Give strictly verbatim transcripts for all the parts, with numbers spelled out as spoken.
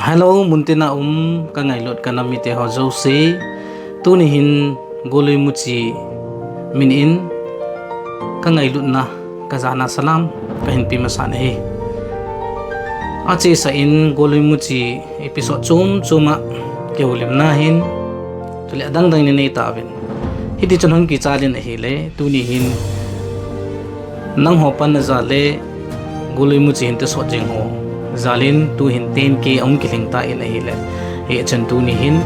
Hello, muntina um ka ngailut ka nam mite ho jouse. Tuni hin Golui Muchi min in ka ngailutna ka jana salam ka hin pe masa nahi. Achesa in Golui Muchi episode chom chom a kihoulimna hin, chule adang dang in nei tauvin. Hiti chun hung kichal in ahile, tuni hin nangho panna jal le Golui Muchi hin tosot jing ho jal in tu hin ten K ahung kilhing tan ahile. Hichun tuni hin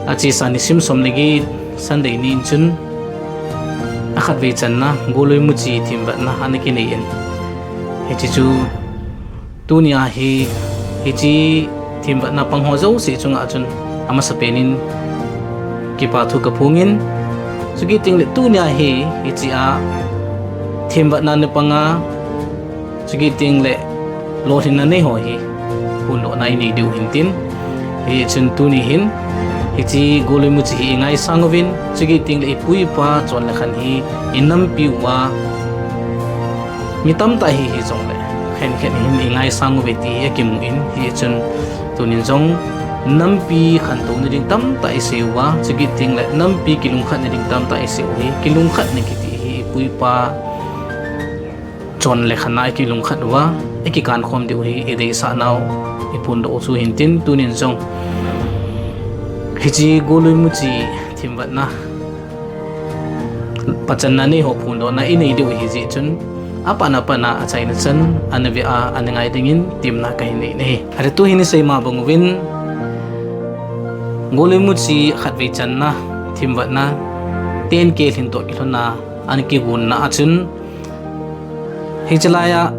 achesa nisim som le get Sunday ni in chun akhatvei channa Golui Muchi themvetna ana kinei in. Hiche chu Tunia hi, hiche themvetna pang ho jouse chunga chun amasapen in kipa thu ka phongin, chukit teng le tunia hi, hiche a themvetna na panga, chukit teng le lolhinna nei ho hi phondohna inei diu hin tin. Hichun tuni hin, hiche Golui Muchi hi ingaisang uvin, chukit teng le ipu ipa chon le khan hi inampi uva mi tamtah hi hijongle, khenkhat hin ingaisang uve ti hi akimu in, hichun tunin jong nampi khantouna ding tamtah isei uva, chukit teng le nampi kilungkhatna ding tamtah isei u hi, kilungkhatna kiti hi ipu ipa chon le khan a ikilungkhat uva, ikikan khom diu hi ideisah nau iphondoh u chu hin tin, tunin jong hiche Golui Muchi themvetna pachanna nei ho phondohna inei diu hi jeh chun, apat apat a achaina chan ana ve a ana ngai dingin temna kahin nei nahi. Hiti tuhin isei ma bang uvin, Golui Muchi khatvei channa themvetna ten K lhin toh kilhonna ana kigonna a chun, hiche laiya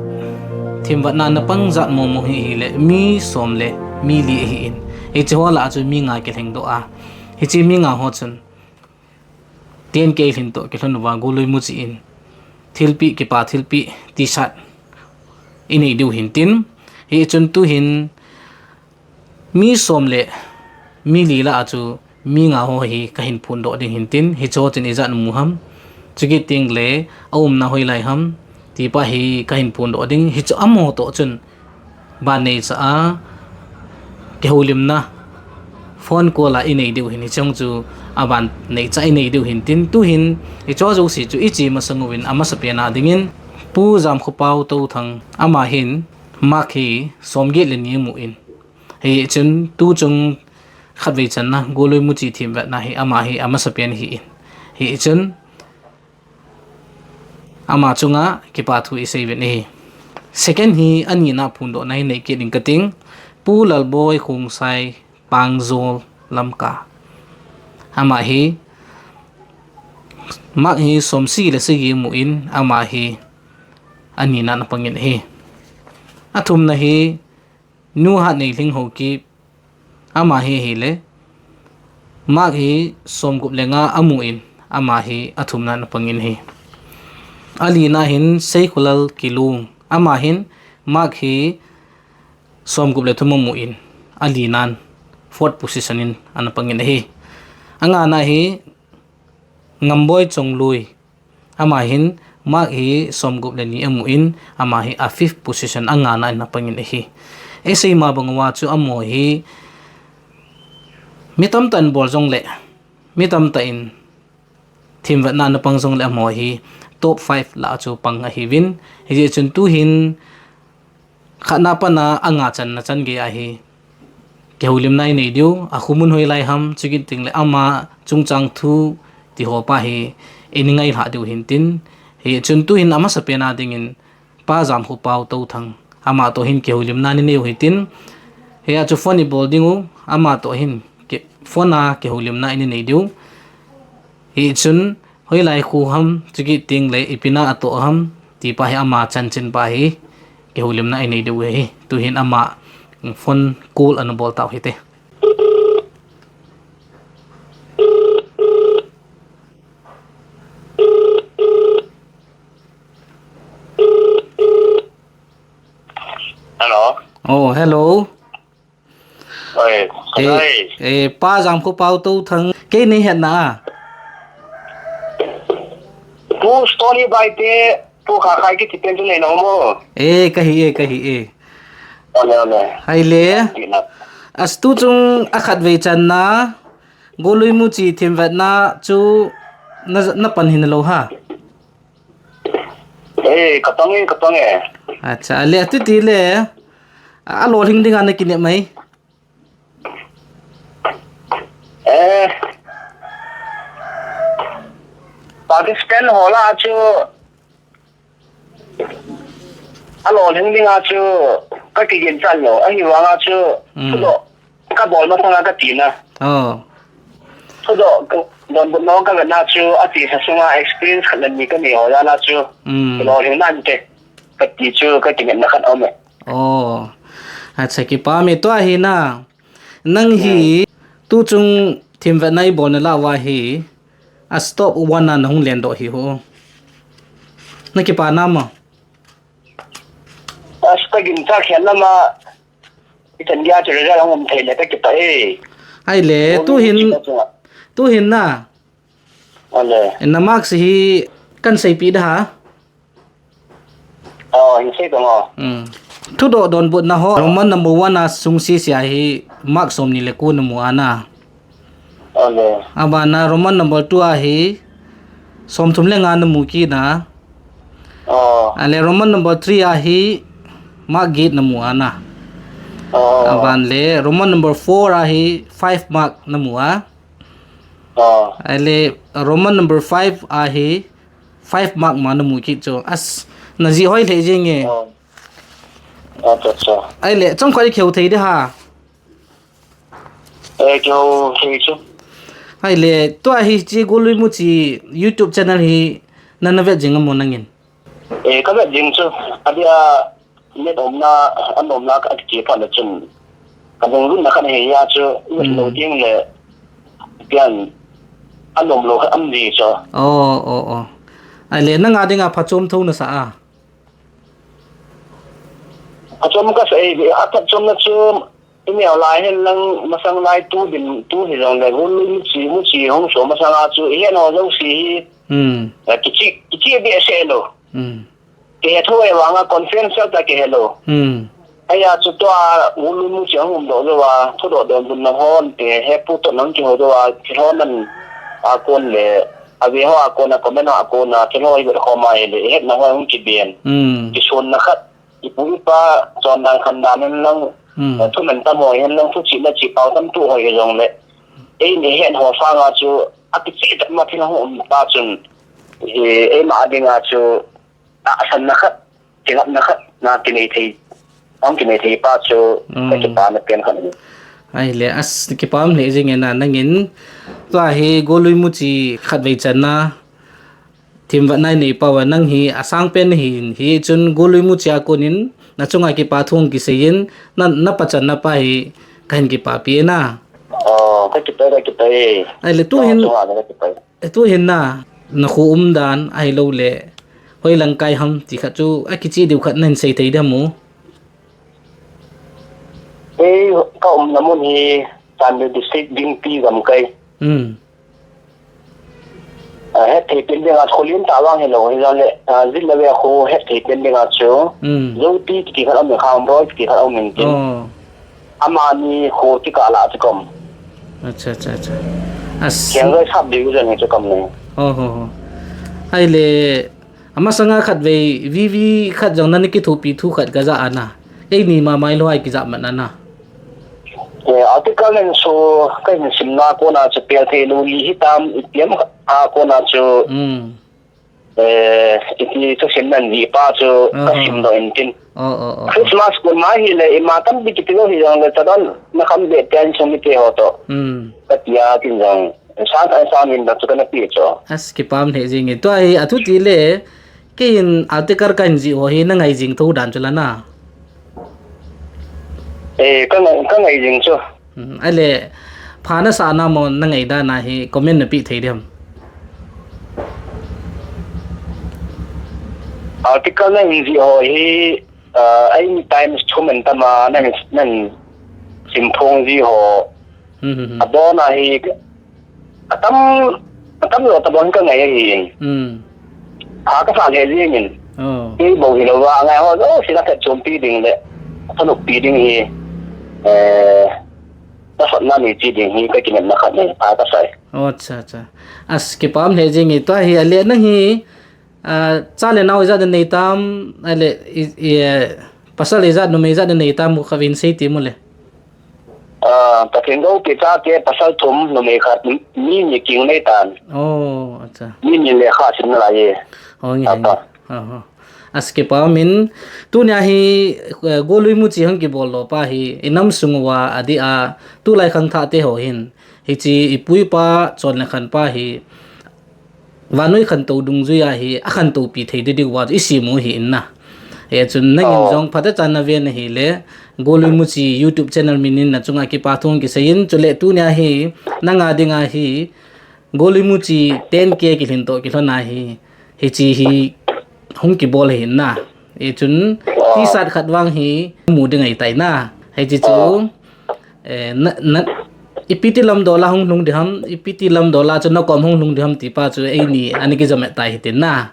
themvetna na pang jat momo hi hile mi som le mi li ahin, hiche ho lah a chu mi nga kilhing doh a, hiche mi nga ho chun ten K lhin toh kilhon uva Golui Muchi in thilpeh, kipa thilpeh T-shirt inei diu hin tin, hichun tuhin mi som le mi li lah a chu mi nga ho hi kahin phondoh ding hin tin, hiche ho chun ijat mu ham, chukit teng le aumna hoilai ham ti pa hi kahin phondoh ding, hiche amaho toh chun ban neicha a kihoulimna phone call a inei diu hin, hiche ho chu aban neicha inei diu hin tin, tuhin hiche jouse chu iche masang uvin amasapen a dingin Pu Jamkhopao Touthang, ama hin mark hi som get le ni amu in, hichun tuchung khatvei channa Golui Muchi themvetna hi ama hi amasapen ahin, hichun ama chunga kipa thu isei uvin ahi. Second hi anina phondohna hi nei kit ding kating, Pu Lalboi Khongsai, Pangjol, Lamka. Ama hi mark hi som sagi le sagi amu in, ama hi anina na pangin ahi. Athumna hi Nu Hatneilhing Haokip, ama hi ahile mark hi som gup le nga amu in, ama hi athumna na pangin ahi. Alina hin Seikhulal Kilung, ama hin mark hi som gup le thum amu in, alinan fourth position in ana pangin ahi. Angana hi Ngamboi Chongloi, ama hin mark hi som gup le ni amu in, ama hi a fifth position, angana in ana pangin ahi. Isei ma bang uva chu amaho hi mi tamtah in bol jongle, mi tamtah in themvetna na pang jongle amaho hi top five lah a chu pang ahiuvin, hijeh chun tuhin khatna pat a nga channa chan gei ahi kihoulimna inei diu, akhomun hoilai ham, chukit teng le ama chungchang thu ti ho pa hi ini ngailhah diu hin tin, hichun tuhin amasapen a dingin Pa Jamkhopao Touthang, ama toh hin kihoulimna ini nei u hitin, hia chu phone ibol ding u, ama toh hin ki-, phone a kihoulimna ini nei diu. Hichun hoilai kho ham, chukit teng le ipi na atoh ham ti pa hi ama chanchin pa hi kihoulimna inei diu ahi. Tuhin ama phone call ana bol tau hite. Hello. Oh, hello. Oi, eh, oi. Eh, Pa Jamkhopao Touthang, kei nei hetna a? Pu Stony Bai te, Pu Khakhai kiti pen chu nei nom o? Eh, kahi e, kahi e. Ole, ole. Hai le. Tina. Astu chung a khat vei channa, Golui Muchi themvetna chu na, na pan hin lo ha. Eh, ka pang e, ka pang e. Acha, le atu ti le, a, a lolhing dinga na kinep mai. Eh, Pakistan ho lah chu, a lolhing dinga chu ka kiginchat lou. Ahivanga chu, hmm, thudoh ka bol masanga ka tina. Oh. Thudoh ka, donbutna ka vetna chu, a tisa sunga experience khat le ni ka nei ho jal a chu, hmm, lolhing nante ka ti chu ka kinepna khat aume. Oh. Acha, kipah e. Tua hi na. Nang hi, hmm, tu chung themvetna i bolna lah uva hi, a stop one a na hung lendoh hi ho. Na kipah na mo? As ka ginchat khen lama, i chan dia chu result hung um thei le ka kipah e. Ai le, tu hin, tu hin na. Ale. Na marks hi kan seipeh da ha. Oh, hin sei tong o. Hmm. Thudoh donbutna ho, Roman number one a sung sese a hi mark somni le ko na mu a na. Ale. Abana Roman number two a hi somthum le nga na mu kit na. Oh. Ale Roman number three a hi mark get na mu a na. Oh. Aban le Roman number four a hi five mark na mu a. Oh. Ale Roman number five a hi five mark ma na mu kit chu. As, na jih hoi lheh jeng e. Oh. Acha, acha. Ai le, chomkhat i kihou thei de ha. Eh, kihou thei chu. Ai le, tua hi chi Golui Muchi YouTube channel hi na na vet jing a mo nangin. Eh, ka vet jing chu. Adia, net omna, an omna ka ati phat le chun. Ka lunglutna khat ahi a chu, i vet lou ding le, pian, a lom lou khat um ji chu. Oh, oh, oh. Ai le, nang a dinga phachom tho na sa a. Phachom ka sa e, a phachomna chu, i neo lai hen lang, masang lai tu din, tu hi jong le, Golui Muchi, Muchi hung so masang a chu, i het ho jouse hi, hmm, kichi, kichi behseh lou. Hmm. Kihe thou e vanga conference ta kihe lou. Hmm. Ahi a chu tua Golui Muchi a hung um doh jou a, thudoh donbutna hon, eh, hepu toh nang kihou jou a, thil ho nan a kon le, a ve ho a kon a, comment ho a kon a, thil ho i vet khom a hile, i hetna ho hung kiben. Hmm. Kisonna khat, i pu i pa, chondan khandan hen lang, hmm, eh, thuman tam ho hen lang, thuchihna chih pao tam tu ho hi jong le. Ei, i het ho sanga chu, a kichih tah ma thil hung um pa chun, eh, eima a dinga chu, tahsanna khat, kingapna khat, na kinei thei, hung kinei thei pa chu, hmm, ka kipana pen khat ahi. Ai le, as, kipah lheh jing e na, nangin, tua hi Golui Muchi khatvei channa, themvetna i nei pau a, nang hi asang pen nahi, hichun Golui Muchi a konin, na chunga kipa thu hung kisei in, na, na pachanna pa hi, kahin kipah pi e na. Oh, ka kipah, ka kipah e. Ai le, tu hin, ka kipah e. Eh, tu hin na, na kho umdan, ahilou le, hoilang kai ham, ti khat chu, akicheh diu khat nahin sei thei dem u. Kei ka umna mun hi, Chandel District, Bingpi gamkai. Hmm. Ah, hetthei pen dinga, kho lentah vang hilou, hijongle, ah, jin le ve kho hetthei pen dinga chu, hmm, Zoti kiti khat um in, Khangboi kiti khat um in tin. Oh. Amani kho kikah lah chu ka um. Acha, acha, acha. As- Kiang roi sap diu jan hi chu ka um ne. Ho, ho, ho. Ahile, amasanga khatvei, V V khat jong nana kithopi thu khat kaja a na. Eini mama hilou a kijah mat na na. Eh, article nen so, kahin simna kona chu pel thei lou li hitam, ipi ham a kona chu. Hmm. Eh, iti thusim nan jih pa chu, ah, ka sim doh in tin. Oh, oh, oh, oh. Christmas kun ma hile, ima tampi kiti lou hijongle, chadon na kham be ten sung mite ho toh. Hmm. Ka tia tin jong, sang, sang in da chu kana pe chu. As, kipah lheh jing e. Tua hi, athu ti le, keiin article kahin jih ho hi, na ngai jing thou dan chu la na. Eh, ka ngai, ka ngai jing chu. Hmm, ahile, pha nasah na mo na ngai dan a hi comment na pe thei dem. Article nahin jih ho hi, ah, eini Times thuman tama nahin, nahin simphong ji ho. Hmm, hmm, hmm. Abon a hi, atam, atam jo tabang ka ngai ahi. Hmm. Pha kasah lheh jeng in. Oh. Kei bou hilou va, angai ho jouse na phatchompi ding le. thanop pi ding hi, eh, tahsatna nei chi ding hi ka kinepna khat nei, pha ka sai. Oh, acha, acha. As, kipah um lheh jeng e, tua hi, ale nang hi, ah, cha le nao ijat na nei tam, ale, i, i, eh, pasal ijat, numei ijat na nei tam, kha vin sei ti mu le. Ah, Pathen gou pi cha te pasal thum, numei khat, mi ni king nei tan. Oh, acha. Mi ni le kha sim na lai e. Oh, nge, apa. Nge. Oh, oh. As, kipah um in, tunia hi, eh, Golui Muchi hung kibol lo pa hi, i nam sung uva adeh a, tulai khangthah te ho hin, hichi i pu i pa chon le khan pa hi, vannoi khantou dungjui a hi, akhantou pi thei ding diu va i sim u hi in na. Eh, chun nangin jong phatechan na ven ahi le, Golui Muchi YouTube channel min in na chunga kipathu kisei in, chule tunia hi, nanga dinga hi, Golui Muchi ten K kilhin toh kilhon a hi, hichi hi hung kibol hi na. Hichun, T-shirt khat vang hi mu ding ahi tai na. Hichi chu, eh, na, na, ipi ti lam dol a hung lhung ding ham, ipi ti lam dol a chu na kom hung lhung ding ham ti pa chu eini ana kijom e tai hitin na.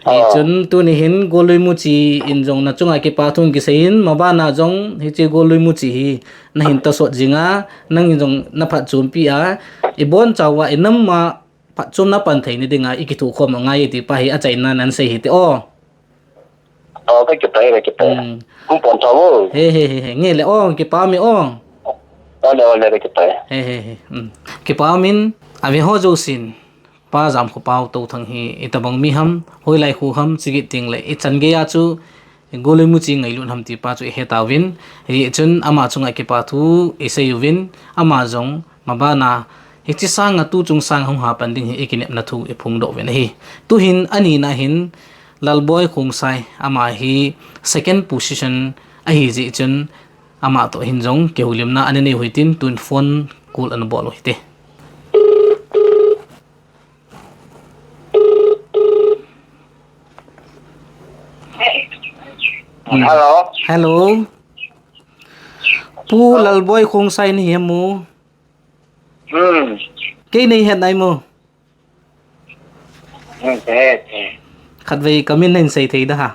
Hichun tuni hin Golui Muchi in jong na chunga kipathu kisei in, mabana jong hichi Golui Muchi hi na hin tahsot jing a, nangin jong na phatchompi a, i bonchauva i nam a phatchomna pan theina dinga i kithukhom u ngai ti pa hi achaina nan sei hite o. Oh, ka kipah e, ka kipah e. Hmm. Hung pon tha o. He, he, he, he. Nge le o, kipah um e o. Ole, ole, ka kipah e. He, he, he. Hmm. Kipah um in, ave ho jousen. Pa Jamkhopao Touthang hi itobang mi ham, hoilai khu ham, chukit teng le ichan gei a chu Golui Muchi ngailut ham ti pa chu ihe tauvin, hichun ama chunga kipathu isei uvin, ama jong mabana hichi sanga tu chung sang hung ha pan ding hi ikinepna thu iphongdoh uvin ahi. Tuhin anina hin Lalboi Khongsai, ama hi second position ahi jeh chun ama toh hin jong kihoulimna ana nei u hitin tun phone call ana bol u hite. Hmm. Hello. Hello. Pu Lalboi Khongsai nahi ham mo? Hmm. Kei nahet nai mo? Hmm, he, he. Khatvei kamin nahin sei thei da ha.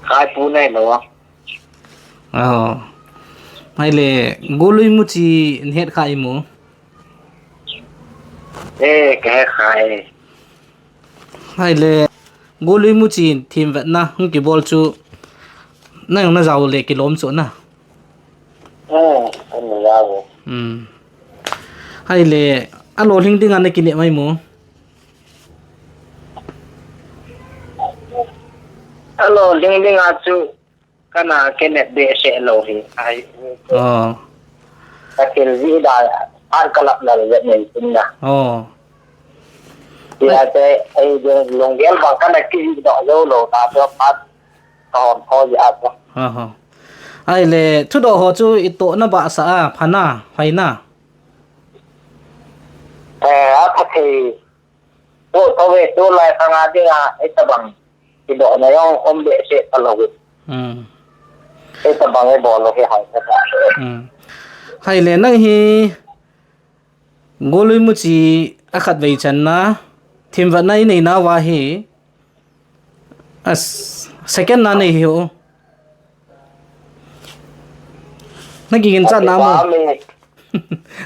Khai pu nai lo. Oh. Hai le, Golui Muchi nahet kha i mo? Eh, ka he kha e. Hai le, Golui Muchi themvetna hung kibol chu, nang na jao le kilom chu na. Eh, ka na jao. Hmm. Hai le, alolhing dinga na kinep mai mo? Alolhing dinga chu, kana kinep behseh lou hi, ai. Oh. Ka thil jih da, an ka lap lal vet nen tin na. Oh. Tia te, ai, lunggel bang kana kijih doh jou lou ta, chu phat ka hom tho jeh a chu. Aha. Ai le, thudoh ho chu itohna bahsah a, phana, hoina? Eh, apha thei. Tu, tu ve, tulai khang a dinga, itobang kidohna jong um behseh talou. Hmm. Itobang ibol u hi hoi ta. Hmm. Hai le nang hi Golui Muchi a khatvei channa, themvetna inei nauva hi, a s-, second na nei hi o. Na kiginchat na mo? Kipah e.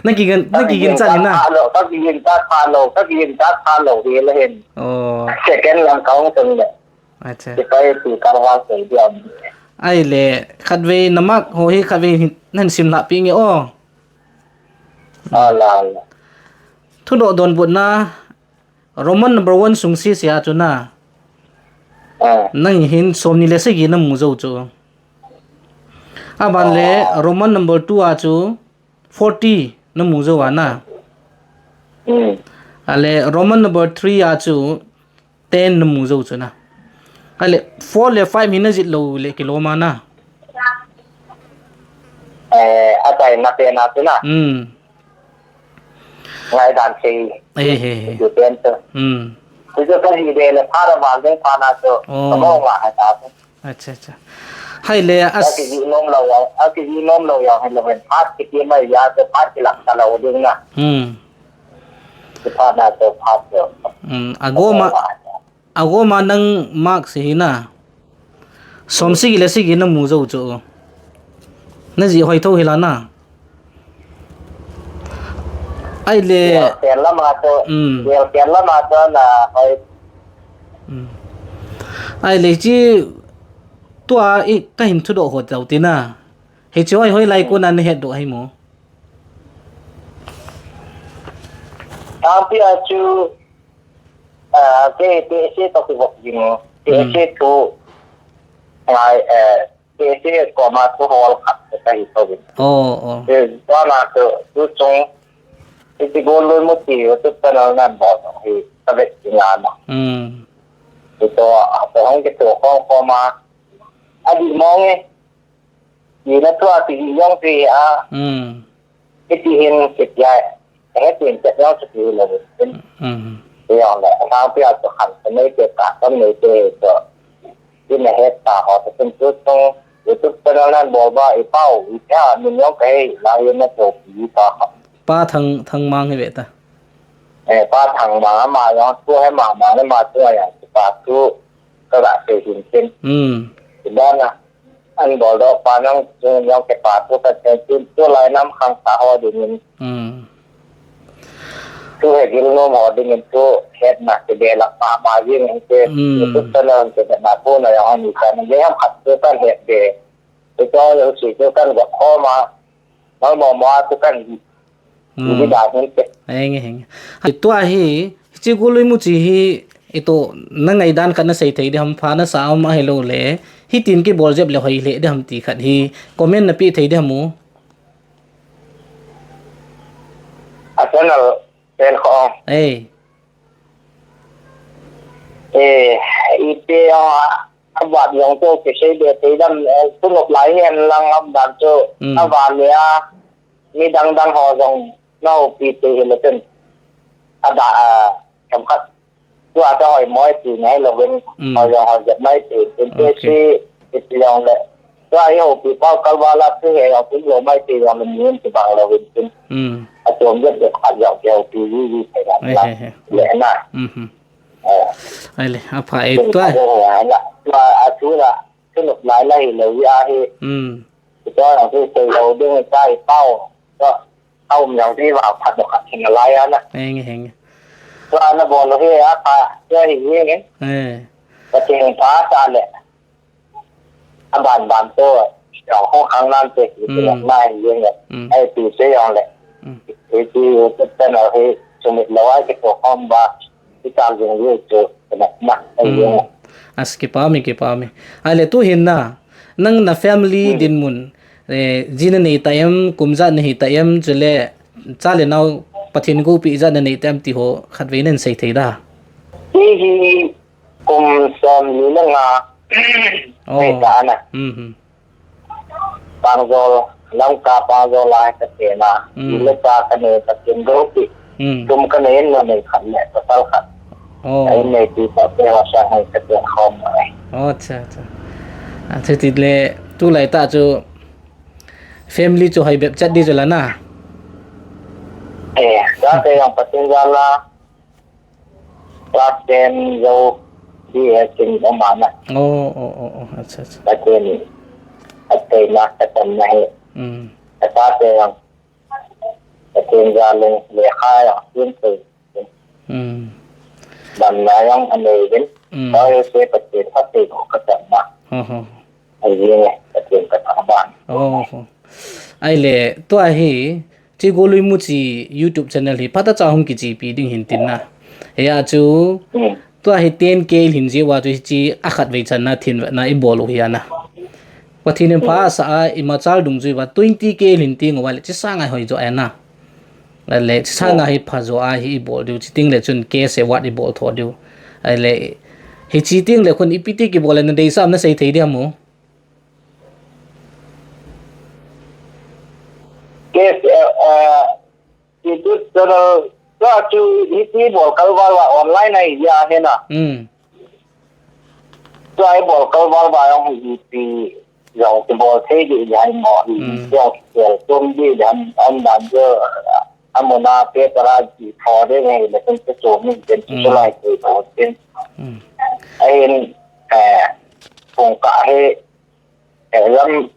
Na kigin, na kiginchat ni na? Ka kiginchat pha lou, ka kiginchat pha lou, ka kiginchat pha lou hi le hin. Oh. Second lang ka hung sun le. Acha. Kipah e ti ka hung sei diam. Ai le, khatvei na mark ho hi khatvei hin, nahin simlhah peh nge o. Ala, ala. Thudoh donbutna, Roman number one sung sese a chu na. Ah. Nang hin somni le sagi na mu jou chu. Aban le, oh, Roman number two a chu forty na mu jou a na. Hmm. Ale Roman number three a chu ten na mu jou chu na. Ale four le five hi na jih lou le kilom a na. Eh, achaina pen a chu na. Hmm. Ngaidan sei. Eh, eh, eh. Chu pen chu. Hmm. Chu chu ka hi de le phat a val ding phat na chu. Oh. Ka mong la hai ta chu. Acha, acha. Hai le as- Aki ji nom lou ya, aki ji nom lou ya, hai lou hen. Phat kiti mai ya chu phat kilah ta lou ding na. Hmm. Chu phat na chu phat chu. Hmm. Agoma, agoma nang mark se hi na. Som sagi le sagi na mu jou chu. Na ji hoi tho hi la na. Ai le. Kel kel lama chu. Mm. Kel kel lama chu na hoi. Mm. Ai le chi tua i ka hin thudoh ho tau ti na. Hi chu hoi hoi lai ko na na het doh hai mo. Tampi a chu, ah, ke, ke se to ki bok jing. Ke Mm. se tu. Ngai, eh, Ke se koma thu hol khat ka hi ko bin. Oh, oh. Ke tua na tu, tu chung, ti ti go loi mu ti, tu ta na nan bo no hi, ta bet ti na ma. Mm. Ti to, a to hong ke to kong koma. A di mong e. Ti na tua ti yong ti a. Mm. Iti hin kiti ai. He tin chet yong chu ti lo. Tin. Mm. Ti yong le. Sang pi a chu khan nei te ka, kan nei te to. Tin he ta ho ta tin tu chung. YouTube channel nan bol ba i pau, i ta, min yong ka he, la yong na to pi ta. Pa Thang, Thangmang hi ve ta. Eh, pa Thangmang ama yong, tu he ma ma ne ma tu yong, pa tu, ka ga se hin tin. Mm. Ti ba na. An bol doh pa nang, tu yong ke pa tu ka chen tin, tu lai nam khang sa ho ding in. Mm. Tu he gil nom ho ding in tu het na ke be lak pa ma jing in ke. Mm. Tu ta na ke na pu na yong ni ka na le ham khat tu kan het be. Tu to yo si tu kan ga kho ma. Ma ma ma tu kan. Mm. Ni da hin ke. Heng, heng. Hai, tua hi, chi gu lui mu chi hi, ito, na ngai dan khat na sei thei di ham, pha na sa um a hi lo le, hi tin ki bol jep le hoi le di ham ti khat hi, comment na pi thei di ham u. A channel pen kho. Ei. Eh, i pe a, a bat yong to ke sei de te dam, eh, tu nok lai hen lang a bat to, Mm. a bat le a, mi dang dang ho jong, na ho pi te hi le ten. A da, a, kam khat. Tu a ta hoi moi ti ngai lo ven, Mm. hoi jong hoi jep mai ti, tin te Okay. si, ti ti jong le. Tu a i ho pi pau kal ba la tu he jong tu lo mai ti jong le min ti bang lo ven tin. Mm. A tuam jep jep khat jong ke ho pi vi vi te na He, la. he, he. Le na. Mhm. Eh. Ai le, a pha e Tin tu a. ta jong la na. Tu a, a tu la, tu lo lai la hi lo vi a hi. Mm. Tu a jong tu te lo ding ta i pau. Tu a um jong ti va phat lo khat hin lai a na. Heng, heng. Tu a na bol lo hi a pha, tu a hi hi nge. Eh. Ka ting pha ta le. A ban ban to, yong ho khang nan te, Mm. na hi yeng. Mm. Ai tu se yong le. Mm. Ai tu te na he, sumit lo ai ke to khom ba, ti ta jing ye to, na, na, ai Mm. yeng. As kipa mi, kipa mi. Ai le tu hin na, nang na family Mm. dinmun, eh, ji na nei ta em, kum ja na hi ta em, chule, cha le nao Pathen goupi ja na nei ta em ti ho, khat vei nan sei thei da. Hi hi, Kum som ni le nga. Oh. Nei ta na. Mhm. Pangjol, Lamka Pangjol a ka te na. Mm. Ni le cha ka nei ka tin do pi. Mm. Tum ka nei na nei khat le pasal khat. Oh. Ai nei ti pa pe wa sa hai ka te khom ai. Oh, acha, acha. Acha, ti le tu lai ta chu family chu hai bep chat di chu la na. Eh, ka te yang patin ja la. Class ten jou, B A kin um a na. Oh, oh, oh, oh, acha, acha. Pathen in ateina, atamna hi. Mm. Atate jong, Pathen jalin, lekha jong, sim thei. Mm. Damna jong anei uvin. Mm. Ahi se Pathen phatthei bou katamna. Ho, ho. Ahi jeng e, Pathen kathangvah. Oh, ho. Ahile, tua hi, Chi Golui Muchi YouTube channel hi phatah cha hung kichepi ding hin tin na. Hia chu, Hmm. tua hi ten K lhin jeh uva chu hiche a khatvei channa thinvetna i bol u hi ana. Pathen in pha Hmm. asa a, imachal dungjui uva twenty K lhin teng uva le, chesang a hoi jo ana. Le, chesang a Hmm. hi pha jo a hi i bol diu, chuteng le chun cash award i bol tho diu. Ahile, hiche teng le khun ipi ti kibol le na deisah am na sei thei diam u? Yes, eh, eh, YouTube channel, tua chu hiti bol kalval va online a hi a hina. Hmm. Tua hi bol kalval va jong hiti jong kibol thei di hi mo hi. Hmm. Jong kichel tum di dan, an dan jo, amuna pe tara ji tho de ngai le tum pe tum min pen Hmm. chu lai ke tho pen. Hmm. Ahin, eh, Pung khat hi, eh, lam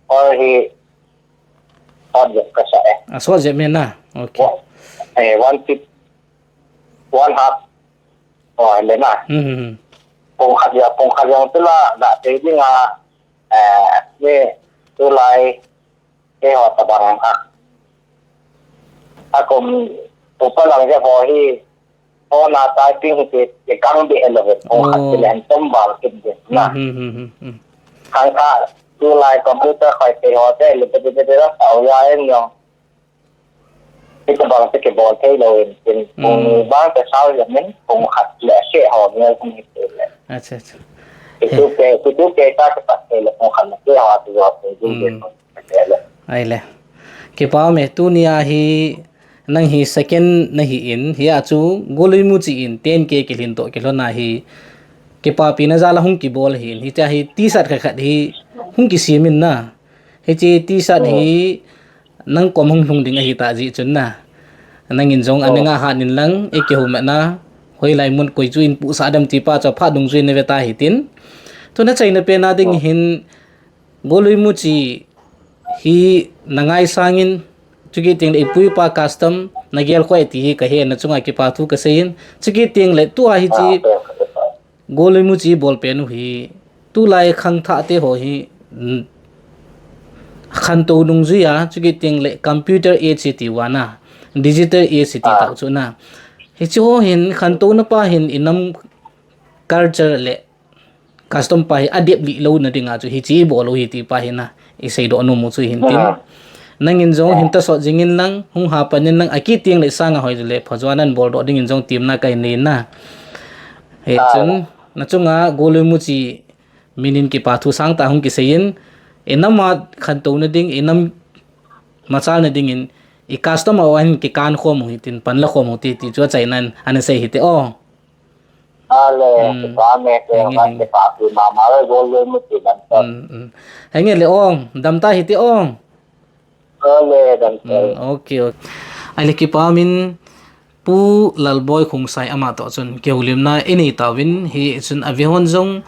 or hi, hot jep kasa eh. A, hot jep men na. Okay. Wa-, eh, one tip, one half. Oh, le na. Hmm, hmm, hmm. Pung khat ya, pung khat yang tu la, da te ding a, eh, ni tu lai, Keiho tabang a, akum upa lang je ho hi, ho na typing hi ti, ti kang be lo ve, ho khat ti len tom bal kit de na. Hmm, hmm, hmm, hmm, hmm. Khang kha, tulai computer khoi te ho te, le te te te te la, tau ya en yong. Ti tabang te ke bol thei lo in, tin, hmm, kung bang te sao ya men, kung khat le se ho, ngal kung hi te le. Acha, acha. Ti tu ke, ti tu ke ta ke pat te le, kung khat le se ho, ti ho te, ti te. Ahile. Kipa ume, tunia hi nang hi second nahi in, hia chu Golui Muchi in ten K kilhin toh kilhon a hi kipapina jal a hung kibol ahin, hitia hi T-shirt khat khat hi hung kisem in na. Hiche T-shirt hi nang kom hung lhung ding ahi ta jeh chun na. Nangin jong aninga hat in lang, ikihoumatna, hoilai mun koi chu in puhsah dem ti pa chu phat dungjuiyin nave ta hitin. Tu nachaina pen a ding hin, Golui Muchi hi nangaisang in, chukit teng le ipu ipa custom nagel khoi ti hi kahe, nachunga kipa thu kasei in, chukit teng le tua hiche Golui Muchi bol pen u hi, tulai khangthah te ho hi, mm, khantou dungjuiya, chukit teng le computer age ti uva na, digital age ti tah chu na. Hiche ho hin khantouna pa hin inam culture le custom pa hi adep lih louna dinga chu hiche ibol u hi ti pa hi na, isei doh nom u chu hin tin. Nangin jong hin tasot jingin lang, hung hapan in lang, akit teng le sanga hoi le phajuan nabol doh dingin jong temna kahin nei na. Hichun, nachunga Golui Muchi minin kipa thu sangtah hung kisei in, inam a khantouna ding, inam machalna dingin, i custom a hin kikan khom u hitin, panla khom u ti, ti chu achaina in, ana sei hite o. Ale, hmm, kipa me, henge, henge. Kipa thu mama, Golui Muchi dan to. Hmm, hmm. Henge le ong, dam ta hite ong. Ale, dam to. Hmm, okay, okay. Ahile kipa min, Pu Lalboi Khongsai ama toh chun kihoulimna inei tauvin, hichun avehon jong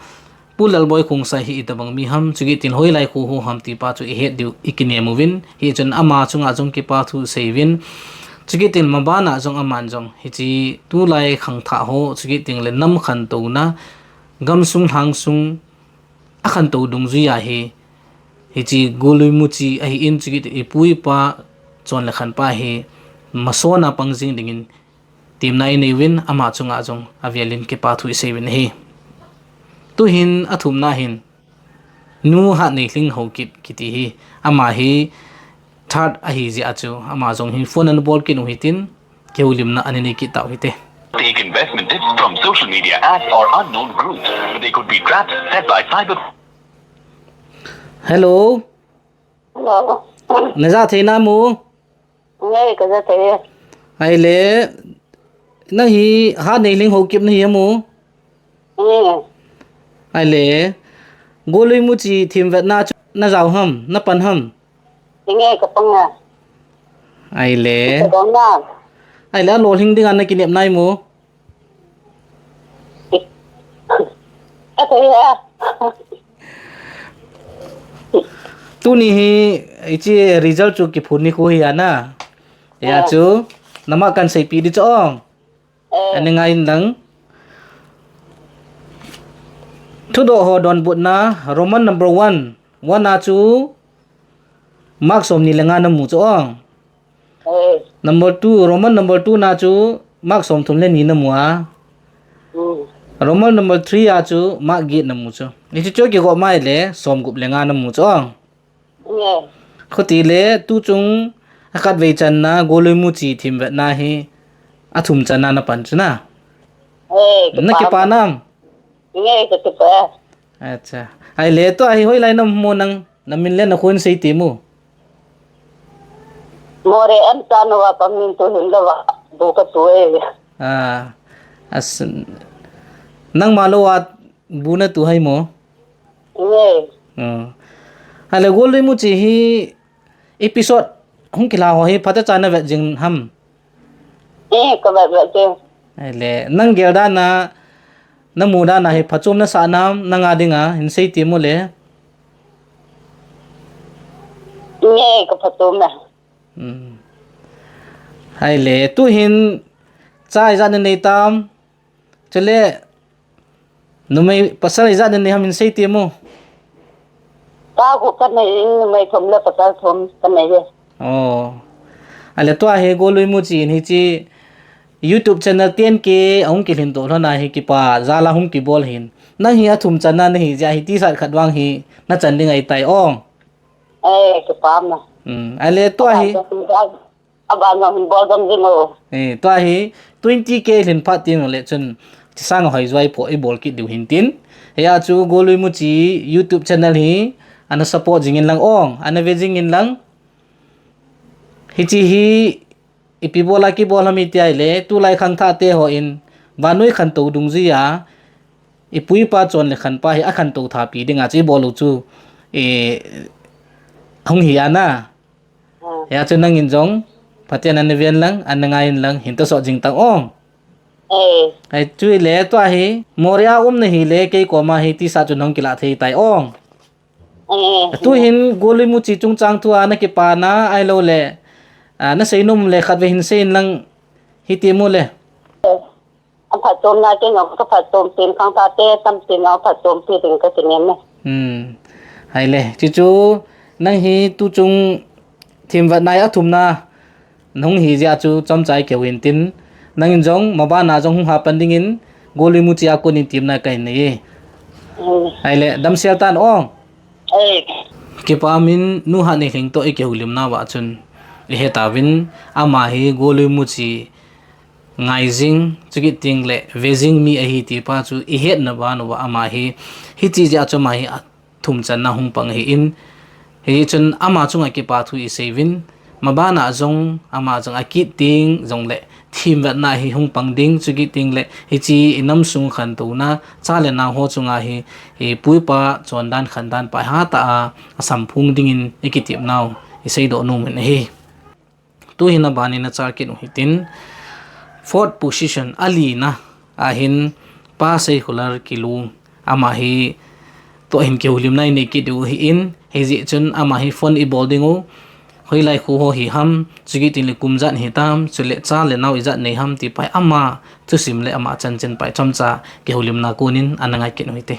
Pu Lalboi Khongsai hi itobang mi ham, chukit teng hoilai kho ho ham ti pa chu ihet diu ikinem uvin, hichun ama chunga jong kipa thu sei uvin, chukit teng mabana jong aman jong hiche tulai khangthah ho, chukit teng le nam khantouna, gamsung lhangsung akhantou dungjuiya hi, hiche Golui Muchi ahin, chukit teng ipu ipa chon le khan pa hi masot a pang jing dingin temna inei uvin, ama chunga jong avelin kipa thu isei uvin ahi. Tuhin athumna hin, Nu Hatneilhing Haokip kiti hi, ama hi third ahi jeh a chu, ama jong hin phone ana bol kit u hitin, kihoulimna ana nei kit tau hite. Take investment tips from social media ads or unknown groups. They could be trapped, set by cyber. Hello. Hello. Naja thei nam u? Nge, kaja thei e. Ahile, nang hi Hatneilhing Haokip nahi ham u? Nge. Ahile, Golui Muchi themvetna chu najao ham, napan ham? Nge, kapang a. Ahile. Kapang na. Ahile, alolhing dinga nakinep nai mo? Athei a. Tuni hi, hiche result chu kiphun nikho hi ana. Hia chu, nama kahin seipeh ding chu ong. Eh. Ana ngai in lang. Thudoh ho donbutna, Roman number one. One a chu, mark somni le nga namu chu ong. Eh. Number two, Roman number two na chu mark somthum le ni namu a. Hmm. Roman number three a chu mark get namu chu. Hichu chu kigop mai le somgup le nga namu chu ong. Eh. Khuti le tuchung akhatvei channa Golui Muchi themvetna hi athum channa napan chu na. Eh, nakipa nam? Nge, kakipa. Acha. Ahile tua hi hoilai namu nang? Namin le nakhon sei temo. More an ta no wa pa min tu hin lo wa. Bu katu e. Ah. As, nangma lo wa bu natu hai mo? Nge. Oh. Ahile Golui Muchi hi episode hung kila ho hi phatecha navet jing ham? Eh, kavet vet jing. Ahile, nang gel dan a Namu dan a hi phachom nasah nam, nanga dinga hin sei temo le. Nge ka phachom na. Hmm. Ahile, tuhin cha ijat nanei tam. Chule, numei pasal ijat nanei ham hin sei temo. Cha gup kanei, numei thum le pasal thum kanei e. Oh. Ahile tua hi Golui Muchi in hiche YouTube channel ten K ahung kilhin doh lhon a hi kipa jal a hung kibol hin. Nang hi athum channa nahi jeh a hi T-shirt khat vang hi nachan ding ahitai ong. Eh, kipa na. Hmm, ahile tua hi. Aban jong hin bol dom jing o. Eh, tua hi twenty K lhin phat teng le chun chisang a hoi juai pho ibol kit diu hin tin. Hia chu Golui Muchi YouTube channel hi ana support jing in lang ong, ana ve jing in lang. Hiche hi ipi bol a kibol ham iti ahile, tulai khangthah te hon vannoi khantou dungjui a, ipu ipa chon le khanpa hi akhantou thapi dinga chu ibol u chu, eh, hung hi ana. Ah. Hia chu nangin jong, Pathen ana ven lang, ana ngai in lang, hin tohsot jing tang ong. Eh. Ai chu le tua hi, Moreh a um nahi le, kei koma hi T-shirt chu nahung kilah thei tai ong. Eh. Tuhin Golui Muchi chungchang thu a nakipana ahilou le, ah, nasei nom le khat ve hin sei in lang hiti mu le. Aphatchomna kei jong kaphatchompi in khangthah te tampi jong aphatchompi ding kakinem e. Hmm. Ahile, chuchu nang hi tuchung themvetna hi athumna nahung hi jeh a chu chomcha i kihou in tin, nangin jong maban a jong hung hapan dingin Golui Muchi a konin temna kahin nei e. Hmm. Ahile, damsel tan ong. Eh. Kipa min nu Hatneihleng toh i kihoulimna uva chun i hetauvin ama hi Golui Muchi ngai jing, chukit teng le ve jing mi ahi ti pa chu i hetna ban uva ama hi, hiche jeh a chu ama hi athum channa hung pang ahi in, hichun ama chunga kipa thu i seiyuvin, maban a jong ama jong akit teng jong le themvetna hi hung pang ding, chukit teng le hiche i nam sung khantouna, cha le nao ho chunga hi, hi pu pa chondan khandan pa hatah a, asamphong dingin i kitepnau i seidoh nom in ahi. Tuhin aban in nachal kit u hitin, fourth position, alina a hin Pa Seikholar Kilung, ama hi toh hin kihoulimna i nei kit diu ahi in, hijeh chun ama hi phone i bol ding u, hoilai kho ho hi ham, chukit teng le kum ijat hitam, chule cha le nao ijat nei ham ti pa hi ama thusim le ama chanchin pa hi chomcha kihoulimna konin ana ngai kit u hite.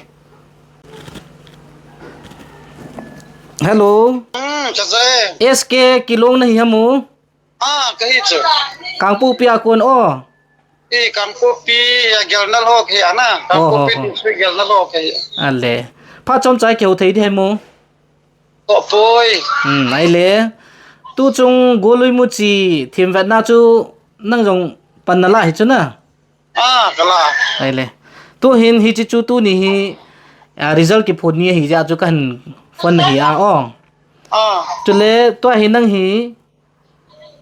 Hello. Hmm, Chacha e. S K Kilung nahi ham o? Ah, kahi chu. Kangpokpi a kon o. E, Kangpokpi a Gelnal ho kahi ana. Oh, oh, Kangpokpi oh. District Gelnal ho kahi. Ale. Phat chomcha kihou thei ding ham o? Toh poi. Hmm, ahile. Tuchung Golui Muchi themvetna chu nang jong pan nala hi chu na. Ah, kala. Ahile. Tuhin hiche chu tuni hi, ah, result kiphon ni ahi jeh a chu kahin phone nahi a ong. Ah. Chule tua hi nang hi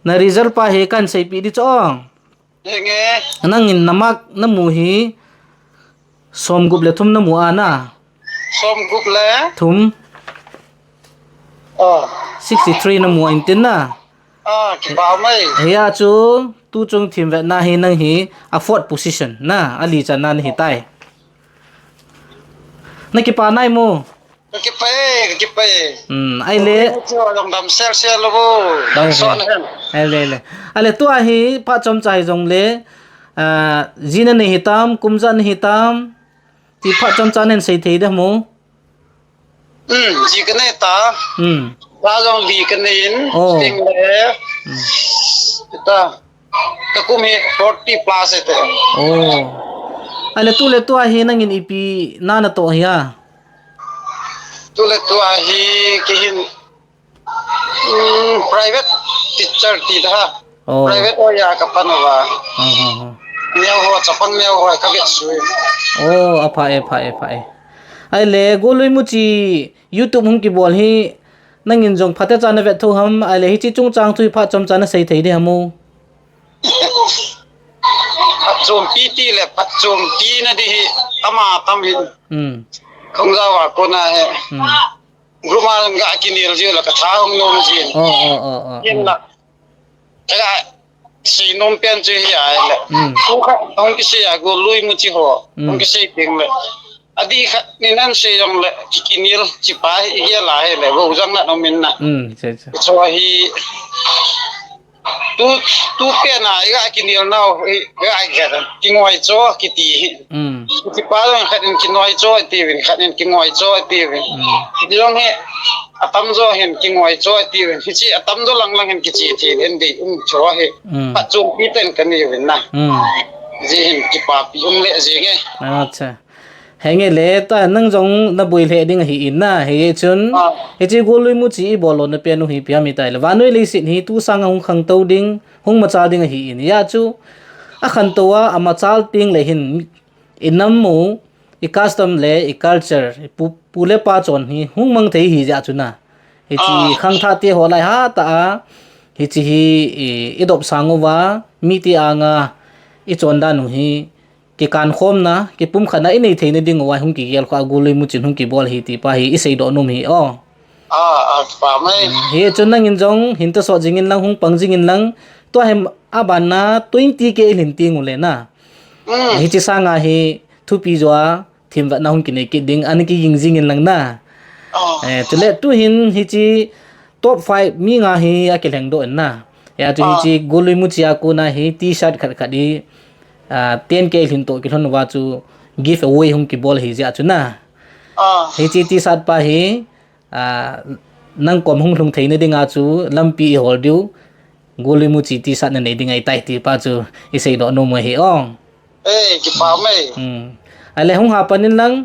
na result pa hi kahin seipeh ding chu ong. Henge. Nangin na mark namu hi somgup le thum namu ana. Somgup le? Thum. Oh. Sixty-three namu in tin na. Ah, kipa mai. Hia chu, tuchung themvetna hi nang hi, a fourth position na, ali channa nahi tai. Nakipa nai mo? Kakipa e, kakipa e. Hmm, ahile. Chu jong damsel sel lo bo. Dam sel. Ahile, ahile. Ahile tua hi, phat chomcha hi jong le, ah, ji nanei hitam, kum ijat nahi tam. Ti phat chomcha nahin sei thei ding ham o? Hmm, ji kanei ta. Hmm. Cha jong li kanei in, oh. Ting le. Hmm. Kita. Kakum hi forty plus e te. Oh. Ahile tule tua hi nangin ipi na natoh hia? Tule tua hi kei hin Hmm, private teacher ti da. Oh. Private o ya kapan uva. Oh, oh, oh. Neo ho, chapang neo ho, kavet sui. Oh, apha e, pha e, pha e. Ahile, Golui Muchi YouTube hung kibol hi, nangin jong phatecha navet thou ham, ahile, hiche chungchang thu hi phat chomcha nasei thei ding ham o? Phatchompi ti le, phatchompi na ding hi, ama tam hi. Hmm. Khongjao a kona hi. Hmm. Group a ga kinel jiu la katha hung nom jin. Oh, oh, oh, oh, hin oh. La. Ka, Seinom pen chu hi ahile. Hmm. Hu khat hung kisei a, Golui Muchi ho. Hmm. Hung kisei ding le. Adih khat nin asei jongle, ki, kinel, chipa hi, hi la hi le, vo jang la nom in na. Hmm, che, che. Chu hi, tu, tu pen a, iga kinel nau, iga, iga, kingoi cho, kiti hi. Hmm. Chipa jong khat in kinoi cho, ati vin, khat in kingoi cho, ati vin. Hmm. Kiti jong hi, atam jo hin, kingoi cho, ati vin. Hichi, atam jo lang lang hin, kichi, ti, hin di, um, cho hi. Hmm. Pachun pi ten kani vin na. Hmm. Ji hin, kipapi um le, ji nge. Acha. Henge le, ta nang jong na boi lheh ding ahi in na, hichun, ah, hichi Golui Muchi i bol lona pen u hi ipi ham itileh. Vannoi leiset hi tu sang a hung khangtou ding, hung machal ding ahi in. Hia chu, a khantou a, a machal teng le hin, i nam u, i custom le, i culture, i pu, pu le pa chon hi, hung mang thei hi jeh chun na. Hichi, ah, khangthah te ho lai hatah a, hichi hi, i, i dop sang uva, mite anga, i chondan u hi, kikankhomna, kipumkhatna i nei theina ding uva hung kigel kha, Golui Muchin hung kibol hi ti pa hi i seidoh nom hi o. Ah, ah, pa mai. Hmm, hichun nangin jong hin tosot jingin lang, hung pang jingin lang, tua hi aban na twenty K i lhin teng uleh na. Hmm. Hichi sanga hi thupi jo a themvetna hung kinei kit ding, ana kiging jingin lang na. Oh. Eh, chuleh tuhin hichi top five mi nga hi akilhengdoh in na. Hia chu, ah, hichi Golui Muchi a kona hi T-shirt khat khat hi, ah, ten K lhin toh kilhon uva chu giveaway hung kibol hi jeh chun na. Ah. Hichi T-shirt pa hi, ah, nang kom hung lhung theina dinga chu lampi i hol diu, Golui Muchi T-shirt na nei ding ahitai ti pa chu i seidoh nom u hi o. Eh, kipa mai. Hmm. Ahileh hung hapan in lang,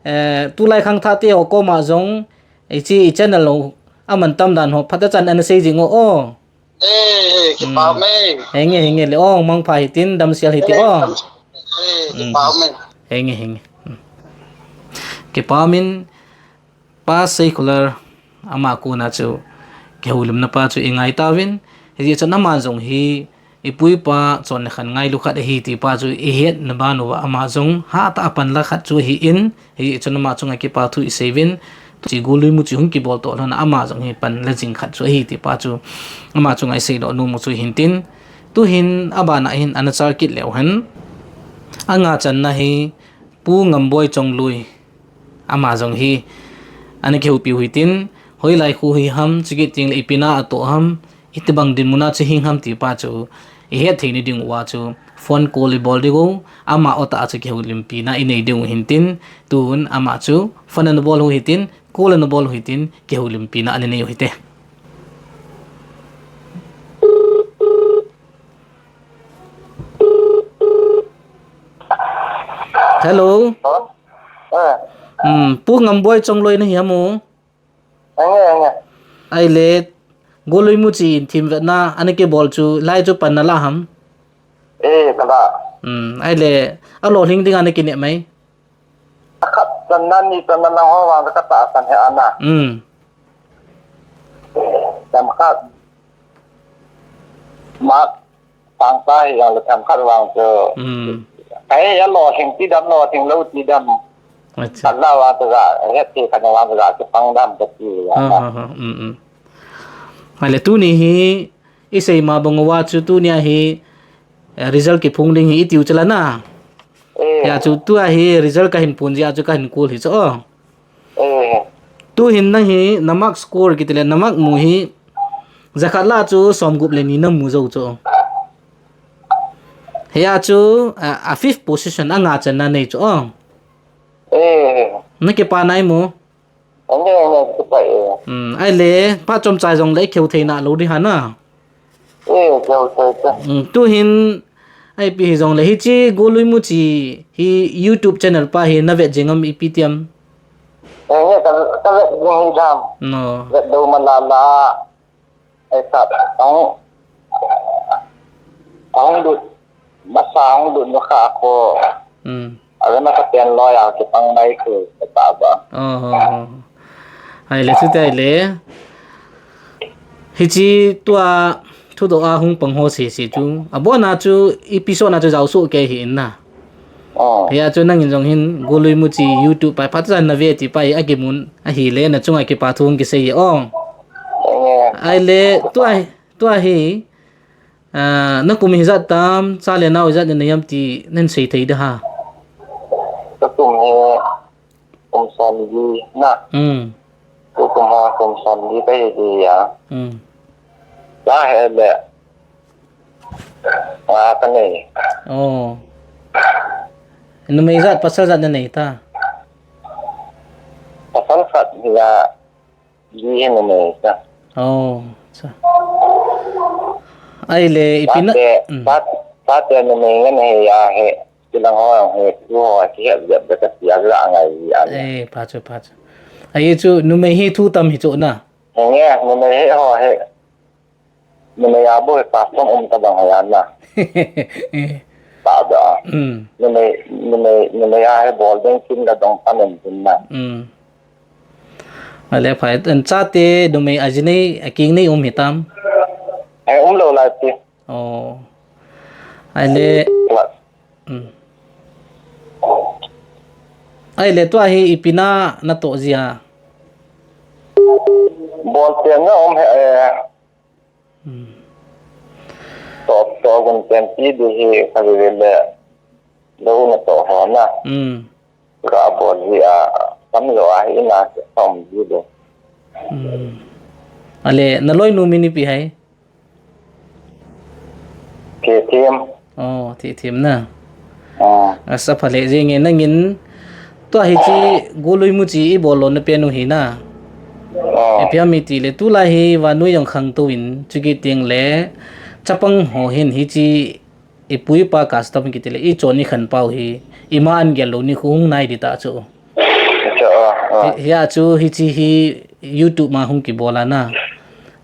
eh, tulai khangthah te ho koma jong, hichi i channel u aman tam dan ho, phatechan ana sei jing o. Eh, eh, kipa mai. Hmm. Henge, henge le o, mangpha hitin, damsel hiti o. Eh, kipa mai. Henge, henge. Hmm. Kipa min, Pa Seikular ama kona chu kihoulimna pa chu i ngai tauvin, hijeh chun ama jong hi i pu i pa chonna khan ngailu khat ahi ti pa chu i hetna ban uva ama jong hatah a panla khat chu ahi in, hijeh chun ama chunga kipa thu i seiyuvin, hichi Golui Muchi hung kibol toh lhon a ama jong hi panla jing khat chu ahi ti pa chu ama chunga i seidoh nom u chu hintin, tuhin abana hin ana chal kit leu hen, anga channa hi Pu Ngamboi Chongloi, ama jong hi, ana kihoupiu hitin, hoilai khu hi ham, chukit teng le ipi na atoh ham, itibang dinmun a chu hing ham ti pa chu, i het theina ding uva chu, phone call i bol diu, ama ot a chu kihoulimpina i nei diu hintin, tun ama chu, phone ana bol u hitin, call ana bol u hitin, kihoulimpina ana nei u hite. Hello. Hello? Eh. Hmm, Pu Ngamboi Chongloi nahi ham o? Henge, henge. Ahileh, Golui Muchi in themvetna, ana kibol chu, lai chu pan nala ham? Eh, kala. Hmm, ahileh, alolhing ding ana kinep mai? Akhat channa ni channa lang ho vang katahsan he ana. Hmm. Themkhat. Mark Pangpa hi jong le themkhat vang chu. Hmm. Kai alolhing ti dam, lolhing lou ti dam. Acha. Khat la vang chu ga, het ti khat vang chu ga, kipang dam kati vang. Ha, ha, ha. Hmm, hmm. Ahileh tuni hi, i sei ma bang uva chu tunia hi, eh, result kiphong ding hi i tiu chula na. Eh. Hia chu tua hi result kahin pon jeh a chu kahin call hi chu o. Eh. Tuhin nang hi na mark score kiti le na mark mu hi jakhat la chu somgup le ni na mu jou chu. Hia chu, a, a fifth position anga channa nei chu o. Eh. Na kipa nai mo? Enge, enge, kipa e. Hmm, ahileh, phat chomcha jong le kihou thei nalou ding ham na. Eh, kihou thei te. Hmm, tuhin, ipi hijongle, hichi Golui Muchi hi YouTube channel pa hi na vet jing am ipi ti am? Eh, nge ka, ka vet jing hi dam. No. Vet dou ma la la. Ai sa, ang, ang lut, masa ang lut no kha ko. Hmm. Ave na ka pen lo ya ke pang mai ko, ta ba. Oh, oh, oh. Ahileh, chuti ahileh. Hichi tua thudoh a hung pang ho sese chu. Abon a chu episode na chu jao soh kei hi in na. Oh. Hia chu nangin jong hin Golui Muchi YouTube pa phat chan na ve ti pa hi akimun ahileh na chunga kipa thu hung kisei o. Eh. Ahileh tua, tua hi Ah, na kum hijat tam, cha le nao hijat na nei ham ti nei sei thei da ha. Ka kum hi kum som li na. Hmm. Ka kum ha kum som li ka hi di ya. Hmm. Cha he le. Wa ka nei. Oh. Numei jat, pasal jat na nei ta. Pasal khat ya. Li hi numei ta. Oh, cha. Ai le, ipi na. Tate, hmm. Tat, tate numei ngen he ya he. Kilang ho he, tu ho, ki he, ya, ya, ka sia la ngai ya. Eh, pa chu, pa chu. Ai chu, numei hi thu tam hi chu na. Nge, numei he ho he. Numei a bo he, pa som um ta bang he ya na. Eh. Pa da. Hmm. Numei, numei, numei a he bol ding kin la dong pa men tin na. Hmm. Ale phai, an chate numei a ji nei, a king nei um hi tam. Ai um lo lai ti. Oh. Ale. Wa. Hmm. Ale tua hi ipi na na to ji a. Bol te na um he, eh. Hmm. To, to gun ten ti di hi ka le le. Lo na to ho na. Hmm. Ka bol ji a, kam lo a hi na, kam ji lo. Hmm. Ale, na loinu min ipi hai? Thithim. Oh, Thithim na. Ah. Asa phale jing e nangin. Tua hichi, Golui Muchi i bol lona pen u hi na. Ah. Ipi ham i ti le, tulai hi vannoi jong khangtou in, chukit teng le, chapang ho hin hichi, i pu i pa custom kiti le, i chon i khan pau hi, i ma an gel lou ni khu hung nai di ta chu. Acha, ah, ah. Hi, hia chu hichi hi YouTube ma hung kibol a na. Ah.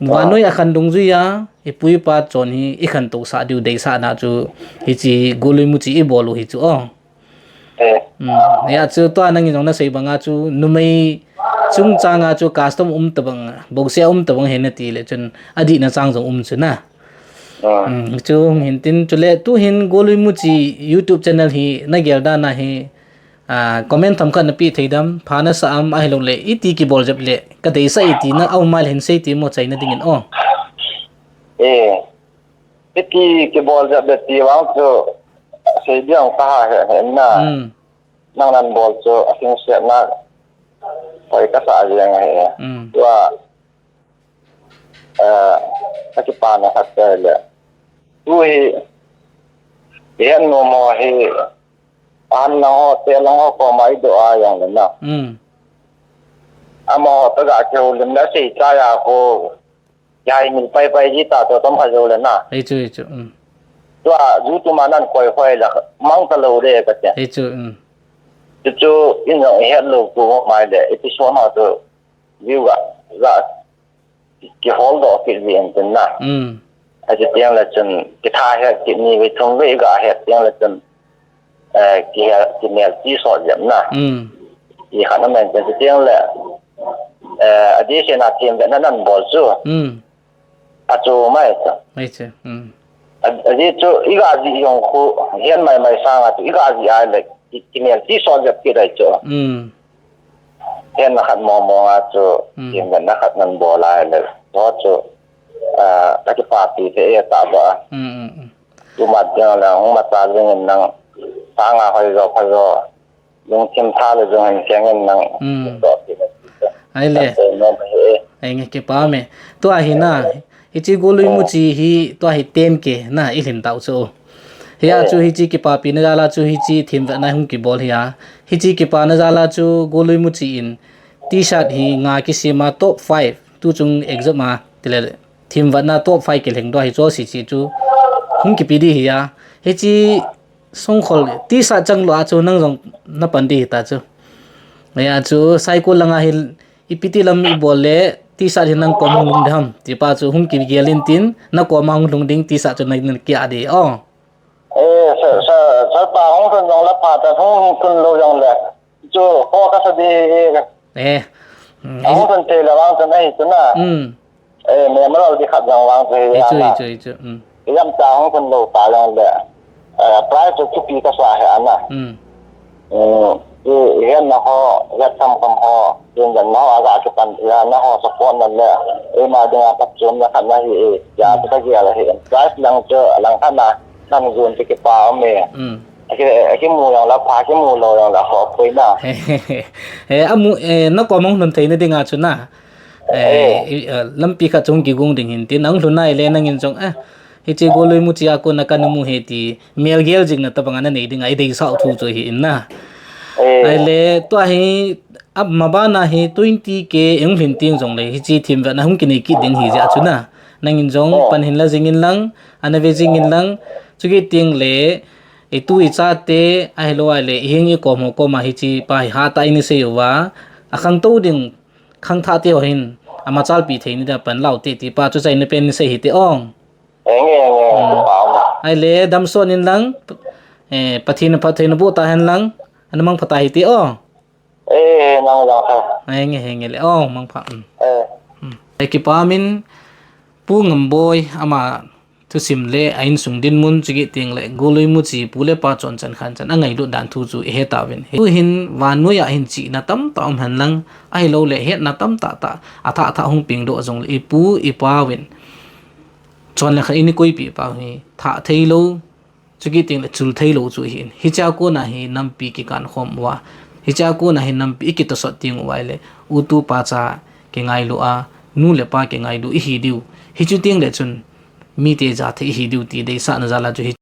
Vannoi a khan dungjui a, i pu i pa chon hi, i khantou sah diu deisah na chu, hichi Golui Muchi i bol u hi chu, oh. Eh. Hmm, hia chu tua nangin jong na sei banga chu, numei chungchang a chu custom um tabang, boxia um tabang he na ti le chun, adih na chang jong um chu na. Ah. Hmm, chu hung hin tin, chule tu hin Golui Muchi YouTube channel hi na gel dan a hi, ah, comment themkhat na pe thei dem, pha na sa am ahilou le, iti kibol jep le, ka deisah e ti na, au mai le hin sei ti mo chaina dingin, oh. Eh, iti kibol jep le ti vang chu, sei diang ka ha he, he na. Hmm. Nang nan bol chu, a sing siat na, hoi ka sa jeng he. Hmm. Tua, Eh, ka kipana khat ka le. Tu hi, i het nom ho hi, ahan lang ho, te lang ho, koma i do a jong le na. Hmm. Amaho ta ga kihoulim le sei cha ya ko. Yai mil pai pai ji ta to tom kha jo le na. Ei chu, ei chu, hmm. Tua, ju tu ma nan koi hoi la, mang ta lo le ka te. Ei chu, hmm. Chu chu, in jong i het lou ko mai le, episode ho chu, view ga, ga, kihol doh kit ve in tin na. Hmm. Ahi tiang le chun, kitha het kit ni ve thum ve ga het tiang le chun, eh, ki, kimel ti so jep na. Hmm. I khan amen tin tiang le, eh, adih se na themvetna nan bol chu. Hmm. Achu mai chu. Mai chu. Hmm. A, ajeh chu, i ga jih jong khu, hian mai mai sang a chu, i ga jih a le, ki, kimel ti so jep kit ai chu. Hmm. Hian na khat mong mong a chu, hmm, kimel na khat nan bol a le, to chu, ah, ka kipapi te e ta ba. Hmm, hmm, hmm. Tu ma jeng le, hung ma ta jeng in nang, sang a hoi jo pha jo. Lungthim tha le jong hin keng in nang. Hmm. Ai le. Ai nge kipa me. Tua hi na. Hichi Golui Muchi hi tua hi ten K na i lhin tau chu. Hia chu hichi kipapi na jal a chu hichi themvetna hung kibol hi a. Hichi kipana jal a chu Golui Muchi in T-shirt hi nga kisem a top five. Tu chung exam a tile themvetna top five kilheng tua hi chu si chi chu. Hung kipe di hi a. Hichi Songkhol, T-shirt chang lou a chu nang jong na pan di ta chu. Hia chu, Saikul langa hi, ipi ti lam i bol le, T-shirt hi nang kom hung lhung ding ham. Ti pa chu hung kigel in tin, na kom a hung lhung ding T-shirt chu na, na kia di. Oh. Eh, sa, sa, sa pa hung lhun jong la pa ta hung lhun lou jong le. Chu, ko ka sa di, eh. Eh. Mm, a hung lhun te la vang chu na hi chu na. Mm. Eh, me ma lo di khat jong vang chu hi chu, ana. Hi chu, hi chu. Mm. Yam ta hung kun lo ta jong le. Eh, price chu thupi ka sa hi ana. Mm. Mm. Hihen na ho, hiat tham kham ho, hihen na ho, aga kipan, hihen na ho support na le, ima dinga phatchomna khat na hi e, tia chu ka gel ahi. Prize lang chu, lang khat na, nan gun chu kipa um e. Aki, aki mu jong la, pha kimu lou jong la, ho pui na. He, amu, eh, na kom hung lhun thei na dinga chu na. Eh, lampi khat chung kigong ding hin tin, nang lhun nai le nangin jong, eh, hiche Golui Muchi a kona kana mu hi ti, melgel jing na tabang ana nei ding a, i deisah u thu chu hi in na. Ahile, tua hi, ama bana hi twenty K eng lhin ting jong le, hiche thim vet na hung kinei kit ding hi jeh chu na. Nangin jong pan hin la jing in lang, ana ve jing in lang, chu kit ting le, i tu i chate, ahilou ahile, i hing i kom ho koma hiche pa hi hatah in i sei uva, akhangtou ding, khangthah te ho hin, ama chalpi thei ni da pan lau te ti pa chu chaina pen in sei hi te ong. Ahile, damson in lang, eh, Pathen in phatthei na boh ta hen lang, ana mangpha ta hi te ong. Henge, henge le, ong, mangpha. Eh, kipa min, Pu Ngamboi, ama thusim le a insung dinmun chu kit ting le, Golui Muchi pu le pa chon chan khan chan a ngailut dan thu chu i he tauvin. Tuhin vannoi a hin chihna tamtah um hen lang, ahilou le hetna tamtah tah, athah thah hung pengdoh jong le, i pu, i pa uvin. Chon le khat in i koipeh pau hi, thah theilou, chu kit ting le chul theilou chu hi in. Hichea kona hi nampi kikan khom uva. Hichea kona hi nampi i kitosot ting uva le, u tu pa cha kingailu a, nu le pa kingailu i hi diu. Hichu ting le chun, mite ja thei i hi diu ti deisahna jal a chu hi.